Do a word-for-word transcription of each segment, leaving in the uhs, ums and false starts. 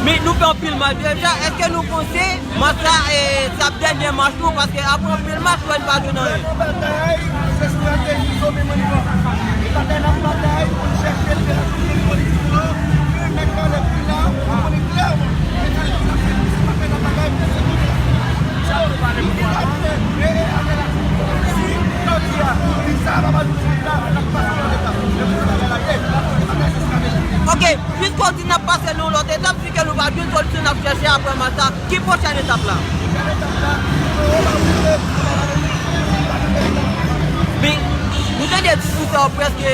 Men nou fè anpil mach deja, èske nou panse mach sa, e, se ap dènye mach nou? Paske apre anpil mach, nou pa jwenn anyen. Batay, se estrateji, se menm manigan. Batay n ap batay pou n chèche liberasyon politik yo, ke nèg Kalèb ki la, nou konnen klèman, men Kalèb ki la fè, se pa fè nan bagay, se kounye a. Sa yo pale pou mwen. Si jodi a, li sa va ba nou rezilta, n ap pase nan leta. Se pou sa bagay la ye. Ok, piske w di n ap pase nan lòt etap, si ke nou pa jwenn solisyon n ap chèche apre mach sa, ki pwochèn etap la? Men, nou tande diskisyon yo prèske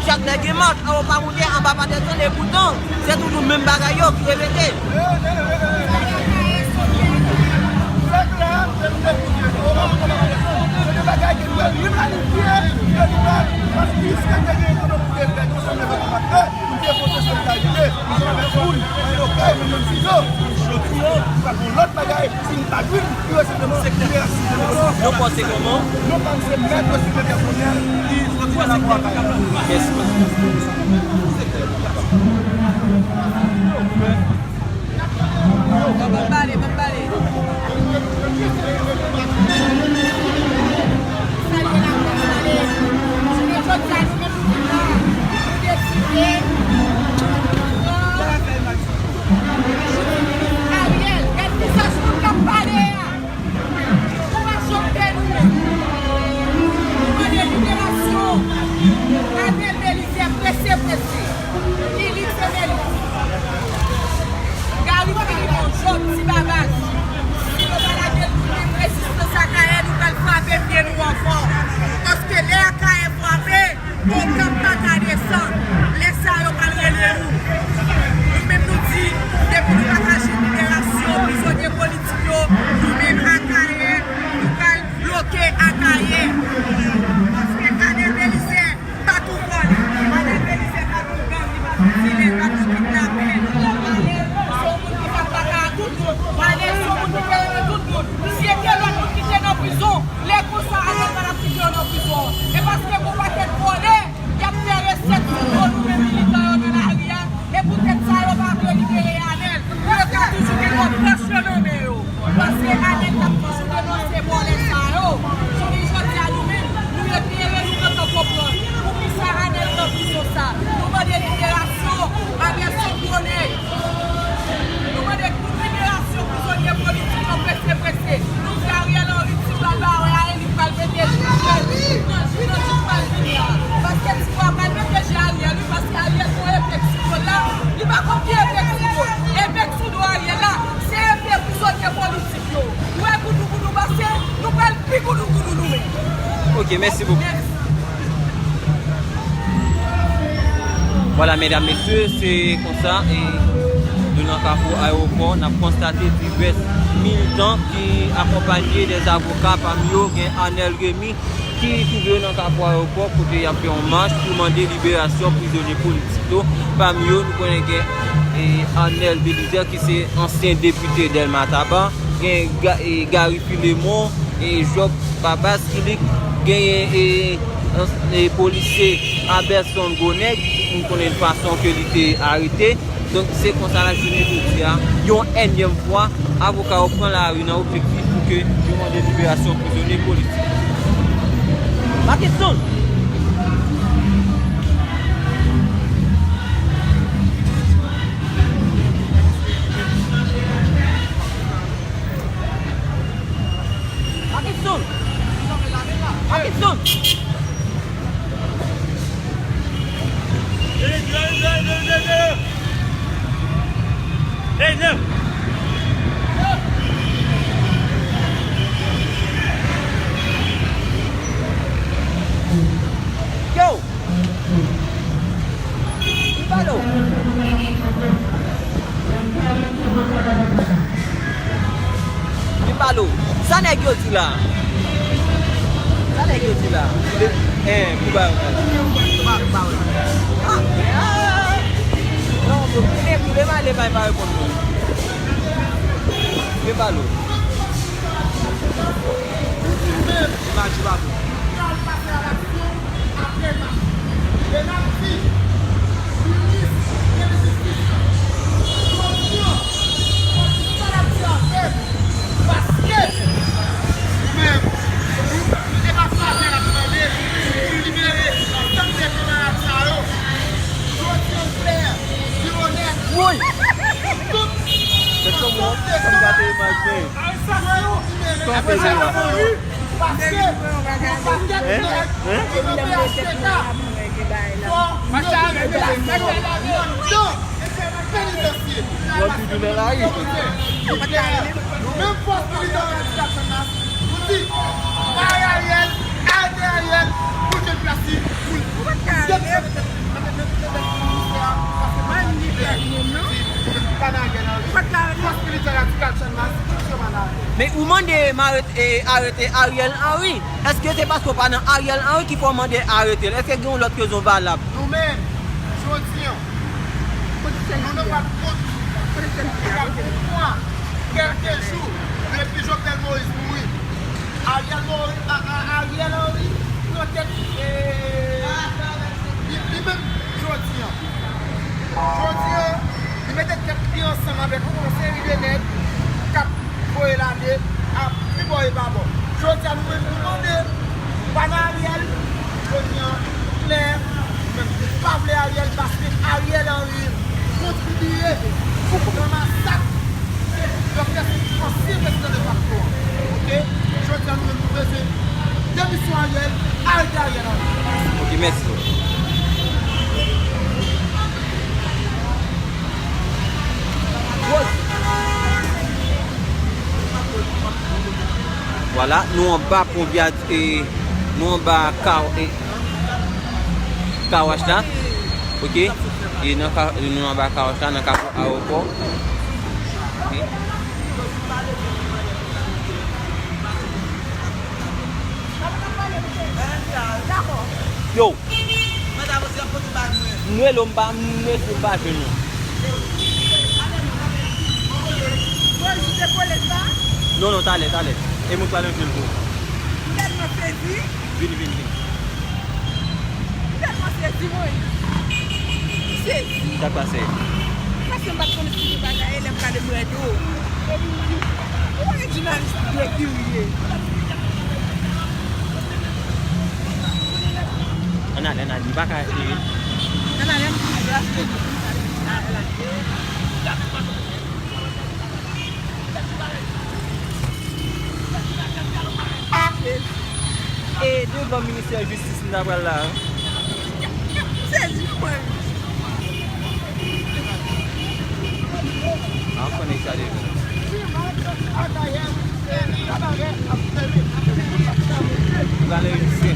chak lè gen mach, anwo pa moute, anba pa desann, e poutan, se toujou menm bagay yo ki repete. Pou n te pote solidarite ansanm avèk moun, ann okay, nou menm si yo, jodi a, nou pral fè yon lòt bagay, si n pa jwenn pi resantman, liberasyon. Nou panse kòman? Nou panse mèt resantman pèsonèl ki soti nan lakou a Kayal. Mèsi. Ban m pale, ban m pale. Salye laprès, salye. Jounen jodi a, nou menm nou vin la, nou deside pran Ariel. Gad vizaj moun k ap pale a. Nou pa janm pè nou menm. Nou mande liberasyon Arnel Belizaire prese, prese. Felix Emelie, Gary Philippon, Job, Ti Babas, si yo pa lage nou menm, rezistans Akayè, nou pral frape pye nou ankò. Paske lè Akayè frape, Okap pa ka desann. Lè sa yo pral rele nou. Nou menm nou di, depi nou pa ka jwenn liberasyon prizonye politik yo, nou menm Akayè, nou pral bloke Akayè. Paske Arnel Belizaire pa tou vòlè. Arnel Belizaire pa tou gang, li pa tou dilè, pa tou kidnapè. Arnel se yon moun ki pa t baka a tout moun. Arnel se yon moun ki te renmen tout moun. Si e te lòt moun ki te nan prizon, lè konsa Arnel pa t ap kite yo nan prizon an. E paske gon pakèt vòlè, y ap fè resèt sou do nou menm militan yo nan lari a. E poutèt sa yo pa vle libere Arnel, pou yo ka toujou gen lòt branch yo nan men yo. Paske Arnel t ap toujou denonse vòlè sa yo. Jounen jodi a nou menm, nou eklere, nou gentan konprann poukisa Arnel nan prizon sa. Nou mande liberasyon Anderson Corneille. Nou mande tout liberasyon prizonye politik yo prese, prese. Nou di Ariel Henry, Ti Bwa l pa wè a, e li pral mete je nan, nan jou pral vini a. Paske Ti Bwa pral mete je Ariel, wi, paske Ariel gon efek sou do l la. Li pa konn ki efek sou do l. Efek sou do Ariel la, se efek prizonye politik yo. Ou wè goudougoudougou pase, nou pral pi goudougoudougou nou menm. Ok, mèsi bokou. Mèsi. Vwala, medam, mesye, se konsa, e nou nan kafou ayewopò, n ap konstate divès militan ki akonpaye de zavoka, pami yo gen Arnel Remy, ki twouve yo nan kafou ayewopò, kote y ap fè yon mach pou mande liberasyon prizonye politik yo. Pami yo, nou konnen gen, e, Arnel Belizaire, ki se ansyen depite Dèlma Taba, gen Ga-, e, Gary Philemon, e, Job Babas, ki li genyen, e, e, polisye Aberson Gonèg, nou konnen fason ke li te arete. Donk, se konsa la jounen jodi a, yon ènyèm fwa, avoka yo pran lari nan objektif pou ke yo mande liberasyon prizonye politik. Pakistan! Pakistan! Pakistan! Yo! Li pale w. Li pale w. Sa nèg yo di la? Sa nèg yo di la? Eh, pou ba yo. Ba, ba yo. Ah, ah. Non, men kounye, kounye m ale bay pa reponn mwen. Li pale w. Li pa, li pa bon. Apre mach. E n ap di, minis gen jistis, jodi a, Woy! Tèt yo wont, sa m gate imaj mwen. Sa w fè la? Hein? Hein? Yo toujou nan lari. Menm fòs militè radikal Channmas, nou di, bay Ariel, arete Ariel, pou l jwenn plas li, pou l demisyonnen nan, nan, nan, nan, nan ministè a, paske nou pa vle nou di, nou pa nan Ariel Henry. Fòs militè radikal Channmas, nou pa nan Ariel. Men ou mande m arete, e, arete Ariel Henry. Èske se paske w pa nan Ariel Henry ki fè w mande arete l? Èske gen yon lòt rezon valab? Nou menm, jodi an, nou nan mwa d out, li ka fè yon mwa, kèlke jou, depi Jovenel Moïse mouri. Ariel Moïse, a, a, Ariel Henry pran tèt, e, li, li menm, jodi an. Jodi an, li mete tèt li ansanm avèk yon seri de nèg k ap voye lame a tribò e babò. Jodi a, nou menm, nou mande, nou pa nan Ariel. Jodi a, klè, nou menm, nou pa vle Ariel paske Ariel Henry kontribiye nan masak Doktè Sou, ansyen prezidan defakto an. Oke? Jodi a, nou menm, nou bezwen demisyon Ariel, arete Ariel Henry. Ok, mèsi. Vwala, nou anba pon Vyadi, e, nou anba ka, e, kawach la. Ok? E nan ka, nou anba kawach la, nan Kafou Ayewopò. Ok? Yo. M rele w, m pa, m rele w, m pa jwenn ou. Non, non, talè, talè. E mwen pral ranje l pou ou. M tèlman sezi. Vini, vini, vini. M tèlman sezi, mwen. M sezi. Sa k pase? Paske m pa t konn esplike bagay, e lè m gade m wè do. Epi m di, ou pa gen jounalis de ki ou ye? Ann ale, ann ale, li pa ka, e. Ann ale, ann ale. E devan ministè jistis m ta pral la. Sezi mwen. A, konnen sa devan. Pral rejistre.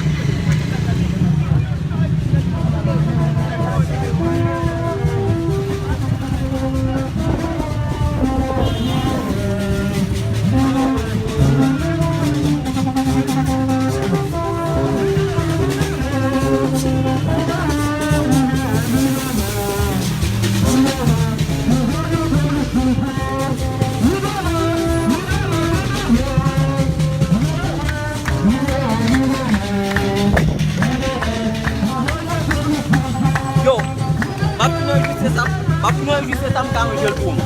Yo, m ap fin anrejistre sa, m ap fin anrejistre sa, m ka ranje l pou ou.